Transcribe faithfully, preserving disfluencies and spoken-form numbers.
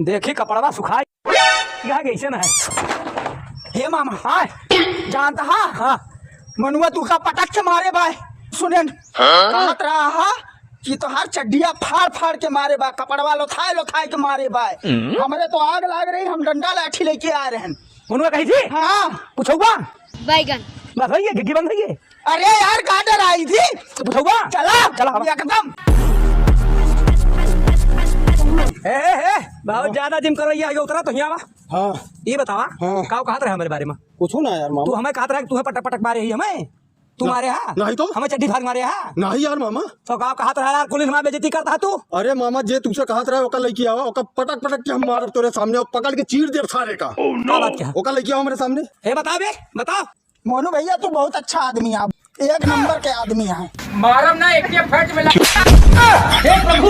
देखी कपड़वा सुखाई। यह कैसे ना है? हे मामा, हाँ। जानता हा? हाँ। मनुआ तू का पटक के मारे बाय। सुनेन, हाँ? कहत रहा हा कि तोहार चड्डिया फाड़ फाड़ के मारे बा, कपड़वा लोथाए लोथाए के मारे बाय। हम्म। हमरे तो आग लाग रही, हम डंडा लाठी लेके आ रहे हैं। मनुआ कही थी? हाँ। पूछौबा? बैगन। बस भैया, घिघी बंद भैया। अरे यार, का डराई थी? तो पूछौबा? चला, चला, हवा। एकदम। ए, ए, ए, बहुत हाँ। ज्यादा जिम करो, ये आगे उतरा तो यहाँ आवा। हाँ। ये बतावा, हाँ। का कहत रहे हमरे बारे में? कुछ ना यार मामा। तू हमें कहत रहा कि तू है पटक पटक मारे ही हमें। तू ना, मारे हा? नहीं तो। हमें चड्डी फाड़ मारे हा? नहीं यार मामा। तो का कहत रहा यार, कुल हमार बेइज्जती करता है तू? अरे मामा, जे तुमसे कहत रहा, ओका लइके आवा, ओका पटक पटक के हम मारब तोरे सामने, और पकड़ के चीर देब सारे का। का बात क्या? ओका लइके आवा मेरे सामने। ए, बता बे, बता। मोनू भैया, तू बहुत अच्छा आदमी है, एक नंबर के आदमी है। मारब ना, एक के फट में लग-, हे प्रभु।